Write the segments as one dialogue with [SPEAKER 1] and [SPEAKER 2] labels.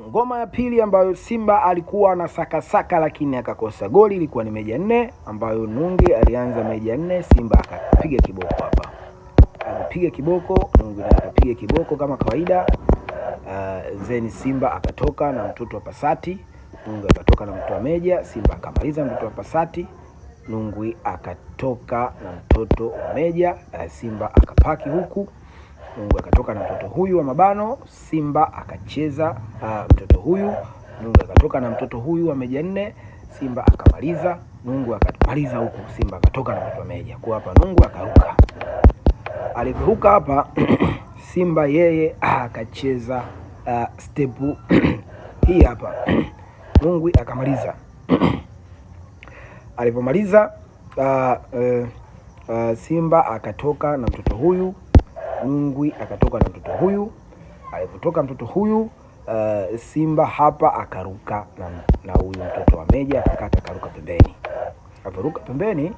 [SPEAKER 1] Ngoma ya pili ambayo Simba alikuwa na sakasaka lakini akakosa goli ilikuwa ni meja nne, ambayo Nungi alianza meja nne, Simba akapiga kiboko hapa, alipiga kiboko, Nungi naye akapiga kiboko kama kawaida. Zeni Simba akatoka na mtoto wa Pasati, Nungi akatoka na mtoto wa Meja, Simba akamaliza mtoto wa Pasati, Nungwi akatoka na mtoto wa Meja, Simba akapaki huku Nungu akatoka na mtoto huyu wa mabano, Simba akacheza mtoto huyu. Nungu akatoka na mtoto huyu wa meja nne, Simba akamaliza. Nungu akamaliza huku, Simba akatoka na mtoto wa meja. Kwa hapa Nungu akaruka, aliporuka hapa Simba yeye akacheza step hii hapa Nungwi akamaliza. Alipomaliza Simba akatoka na mtoto huyu, Nungwi akatoka na mtoto huyu. Alipotoka mtoto huyu Simba hapa akaruka na huyu mtoto wa Meja akakata akaruka pembeni. Aliporuka pembeni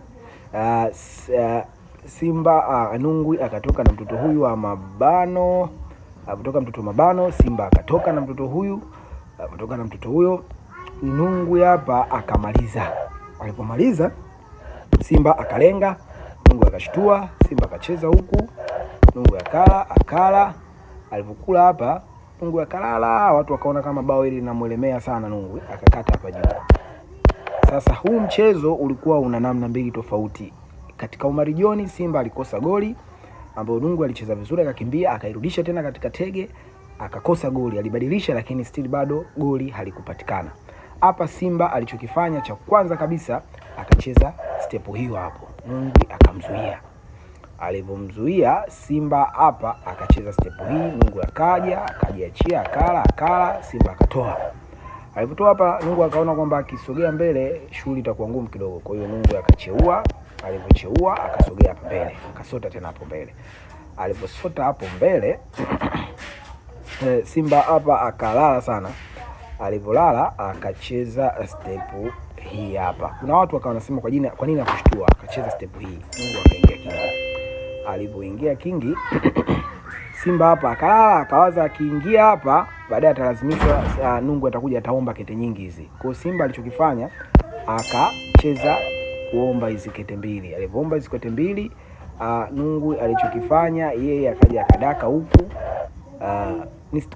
[SPEAKER 1] Simba Nungwi akatoka na mtoto huyu wa mabano. Alipotoka mtoto wa mabano, Simba akatoka na mtoto huyu. Alipotoka na mtoto huyo, Nungwi hapa akamaliza. Alipomaliza Simba akalenga, Nungwi akashtua, Simba akacheza huku, Nungwi akala akala. Alipokula hapa Nungwi akalala, watu wakaona kama bao hili linamwelemea sana Nungwi, akakata hapa juu. Sasa huu mchezo ulikuwa una namna mbili tofauti. Katika umarijoni Simba alikosa goli ambayo Nungwi alicheza vizuri, akakimbia akairudisha tena katika tege, akakosa goli, alibadilisha lakini still bado goli halikupatikana. Hapa Simba alichokifanya cha kwanza kabisa akacheza step hiyo hapo, Nungwi akamzuia. Alivyomzuia Simba hapa akacheza step hii, Nungwi akaja akajiachia, akala akala, Simba akatoa. Alipotoa hapa Nungu akaona kwamba akisogea mbele shughuli itakuwa ngumu kidogo, kwa hiyo Nungu akacheua. Alipocheua akasogea hapo mbele, akasota tena hapo mbele. Aliposota hapo mbele Simba hapa akalala sana. Alivyolala akacheza step hii hapa. Kuna watu wakawa wanasema kwa jina, kwa nini akushtua? Akacheza step hii, Nungu akaingia kingi. Alipoingia kingi Simba hapa akalala, akawaza akiingia hapa baadaye atalazimishwa, Nungu atakuja ataomba kete nyingi hizi. Kwa hiyo Simba alichokifanya akacheza kuomba hizi kete mbili. Alipoomba hizi kete mbili, Nungu alichokifanya yeye akaja akadaka huku.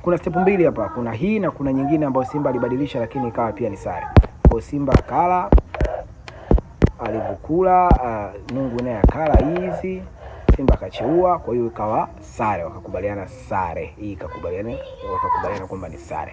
[SPEAKER 1] Kuna step mbili hapa, kuna hii na kuna nyingine ambayo Simba alibadilisha, lakini ikawa pia ni sare. Kwa hiyo Simba akala, alivokula Nungu naye akala hizi, Simba akacheua, kwa hiyo ikawa sare, wakakubaliana sare hii, ikakubaliana, wakakubaliana kwamba ni sare.